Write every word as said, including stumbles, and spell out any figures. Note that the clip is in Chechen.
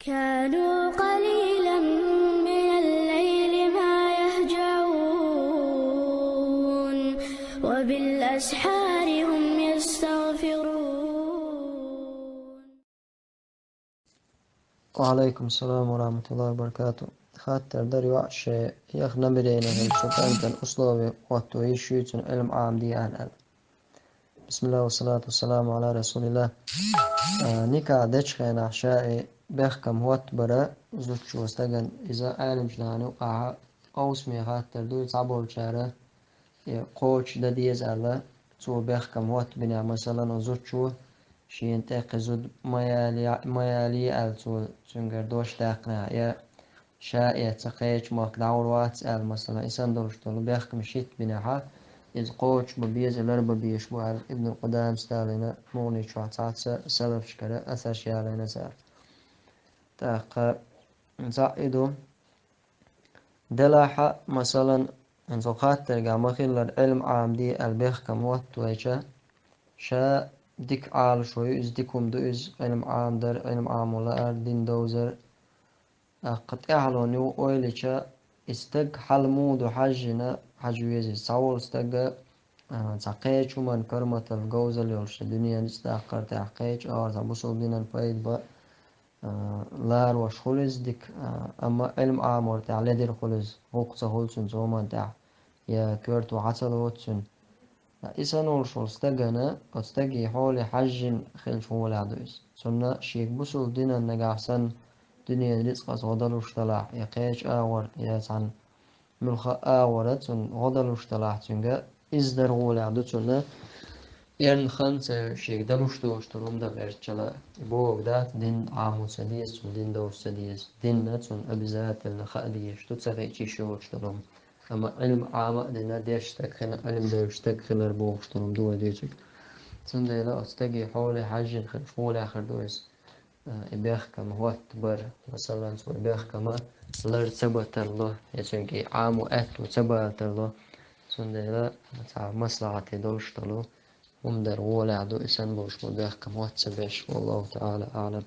كانوا قليلا من الليل ما يهجعون، وبالأسحار هم يستغفرون. وعليكم السلام ورحمة الله وبركاته. Хаттар дар йоӀ шоай, яха намерение хилча, тӀантан условие хӀотто йиш юй цун Ӏилма Ӏамаде аьнна аьлла. بسم الله والصلاة والسلام على رسول الله. А, никахь дечу хенахь шаьш бехкам хӀоттабар зудчо стагана, иза Ӏеламчу нахана юкъахь къовсаме хаттар ду, цхьаболчара и кхочушдан деза аьлла, цо бехкам хӀоттабинехь, масалан, зудчо шена тӀе кхин зуда ма яле, ма яле аьлла, цо цуьнгара дош даьккхинехь, я ша эцца кхечу махка дӀагӀур вац аьлла, масалан, и санна долуш долу бехкамаш хӀиттабинехь, иза кхочушбан беза, ларбан безаш бу аьлла, Ибнул Къудамас далийна, МугӀни чохь цхьацца салафашкара асарш ялийна цара. ТӀаккха цхьаъ и ду. Делахь а, масалан, цу хаттаргахь ма-хиллара Ӏилма Ӏамаде аьлла бехкам хӀоттавайча, ша дика Ӏалашо ю иза, дика хӀума ду иза, Ӏилма Ӏамадар, Ӏилма Ӏамо лаар, дин довзар. ТӀаккха тӀаьхьалонан юха ойла йича, и стаг хьал муха ду хьаьжжина хьажа веза иза. Цхьаволу стаг, а, цхьа кхечу хӀуманна карматалла, говзалла йолуш, дуьненан ницкъ даккхар тӀехь кхечу агӀор цхьа бусулба динан пайда бан, а, ларош хуьлу иза дика, а, амма Ӏилма Ӏамор тӀехь ледира хуьлу иза, гӀуллакх ца хуьлу цуьнан цу хӀуманна тӀехь, я коьрто хьа ца лоцу цуьнан. Ткъа и санна волуш волу стагана, оцу стаге хьоле хьаьжжина хилча гӀолехь ду иза. Цунна шега бусулба динан нагахь санна дуьненан рицкъаца гӀо далуш далахь, я кхечу агӀор, я цхьана муьлхха а агӀора цунна гӀо далуш далахь, цуьнга иза дар гӀолехь ду цунна, эрна хан ца шега далуш долуш долу хӀума дан гӀертачул а. И бохург дац, дин Ӏамо ца деза, цунна дин довза ца деза. Динна цунна обязательно хаа дезаш ду, ца хиъча йиш йоцуш долу хӀума. Амма Ӏилма Ӏама а дина, дешна стаг хила, Ӏилма девзаш стаг хилар бохуш долу хӀума ду вай дуьйцург. Цундела оцу стаге хьоле хьаьжжина хилча гӀолехь хир ду иза. Э, и бехкам хӀоттабар, масалан, цо и бехкам лар ца бан тарло, я цуьнга и Ӏамо аьтто ца бала тарло. Цундела цхьа маслахьате долуш долу хӀума дар гӀолехь ду, и санна болуш болу бехкам хӀотта ца беш. والله تعالى أعلم.